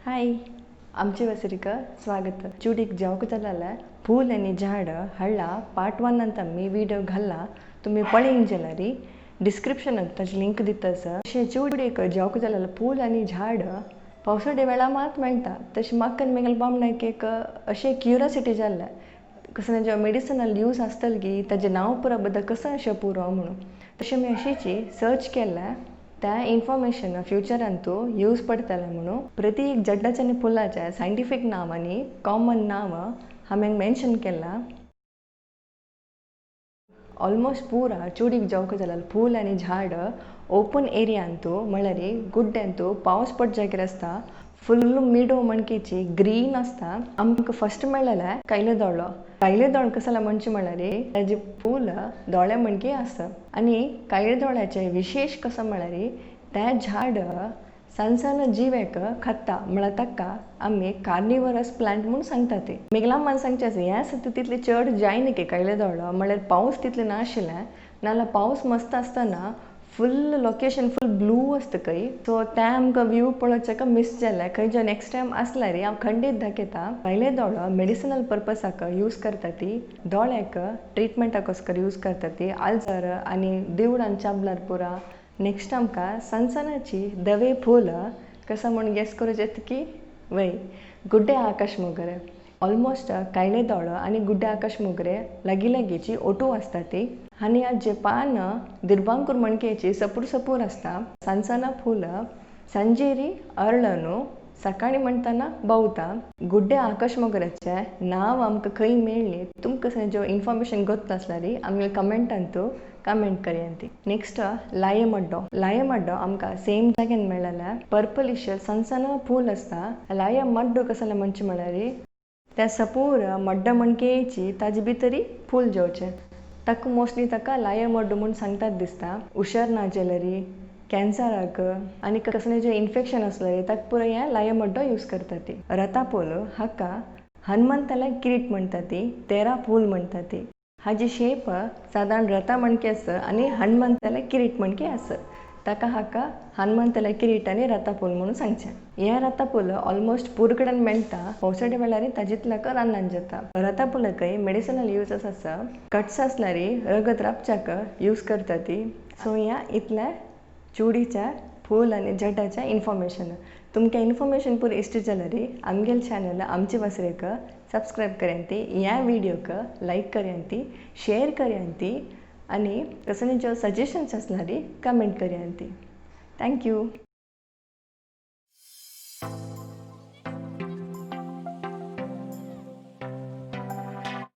हाय, आमचे वसरीक स्वागत. चुडीक जावक जाल्यार फूल आनी झाड हळ्ळा पार्ट 1 ಅಂತ मी विडियो घाला, तुमी पळयन जाल्यार डिस्क्रिप्शनात ताची लिंक दिता आसा. अशें चुडीक जावक जाल्यार फूल आनी झाड पावसाळे वेळा मात मेळटा. तशें म्हाका आनी म्हगेल्या बामणाक एक अशें क्युरियोसिटी जाल्लें, कसलें जें मेडिसिनल यूज आसतलें की ताजें नांव पुरो बद्दल कसो अशें पुरो म्हणून. तशें आमी अशीच सर्च केलें, त्या इन्फॉर्मेशन फ्युचरान तूं यूज पडटलें म्हणून. प्रति एक जड्डाचें आनी फुलाचें सायंटिफीक नांव आनी कॉमन नांव हांवें मेन्शन केलां. ऑलमोस्ट पुरा चुडीक जावंक जाल्यार फूल आनी झाड ओपन एरियांतू म्हळ्यार गुड्ड्यांतू पावस पडटा जाग्यार आसता. फुल्ल मिडो मणकेची ग्रीन आसता. आमकां फस्ट मेळ्ळेलें कायले दोळो. कायले दोळ कसो म्हणचे म्हळ्यार ताजे फूल दोळे मणके आसता. आनी कायले दोळ्याचें विशेश कसो म्हळ्यार तें झाड सण सण जिवेक खाता, म्हळ्यार ताका आमी कार्निवरस प्लांट म्हूण सांगता. ती म्हगेल्या अम्मान सांगचें आसा, हें आसा तितलें चड जायना की कायले दोळो, म्हळ्यार पावस तितलें नाशिल्लें, नाल्यार पावस मस्त आसतना फुल्ल लोकेशन फुल ब्लू आसता खंय. सो तें आमकां व्यू पळोवचें मिस जालें. खंय जो नेक्स्ट टायम आसल्यार हांव खंडीत दाखयता. कायले दोळो मेडिसिनल पर्पसाक यूज करता ती, दोळ्याक ट्रिटमेंटाक यूज करता ती, आल्सर आनी दिवडान चाबल्यार पुरा. नेक्स्ट आमकां सनसनाची धवे फूल कसो म्हूण गेस करूं येता की वय गुड्डे आकाश मोगरे. ऑलमोस्ट कायले दोळो आनी गुड्डे आकाश मोगरे लागीं लागींची ओटू आसता ती. आनी हाजे पान दिर्बांकूर मणकेची सपूर सपूर आसता. सनसना फूल संजेरी अरळनु सकाळी म्हणटना भोंवता. गुड्डे आकाश मोगऱ्याचें नांव आमकां खंय मेळ्ळी तुमकां जो इन्फॉर्मेशन गोत्त आसल्यार आमगे कमेंटांतू कमेंट करयांती. नेक्स्ट लाये मड्डो. लाये मड्डो आमकां सेम जाग्यान मेळ्ळेलें. पर्पलिश सनसना फूल आसता. लाये मड्डो कसलें म्हणचें म्हळ्यार त्या सपूर मड्डो मणकेची ताजे भितरी फूल जेवचें. ताका मोस्टली ताका लाये मड्डो म्हूण सांगतात दिसता. हुशार ना जाल्यार कॅन्सराक आनी कसलें जें इन्फेक्शन आसल्यार ताका पुरो हें लाये मड्डो यूज करता ती. रतापोल हाका हनुमंताले किरीट म्हणटा ती, तेरा फूल म्हणटा ती. हाजी शेप सादारण रता मणके आसा आनी हनुमंताले किरीट मणके आसा. ताका हाका हनुमंताले किरीट आनी रताफूल म्हणून सांगचें. हें रताफूल ऑलमोस्ट पूर कडेन मेळटा. पावसाच्या वेळार ताजेतल्याक रानान जाता. रताफुलाकय मेडिसिनल यूज आसा. कट्स आसल्यार रगत रापच्याक यूज करता ती. सो ह्या इतल्या चुडीच्या फूल आनी जड्डाच्या इन्फॉर्मेशन. तुमकां इन्फॉर्मेशन पुरो इश्ट जाल्यार आमगेले चॅनल आमचे वासरेक सबस्क्रायब करयांती, ह्या व्हिडियोक लायक करयांती, शेअर करयांती आनी कसले जो सजेशन्स आसल्यार कमेंट करयांती. Thank you.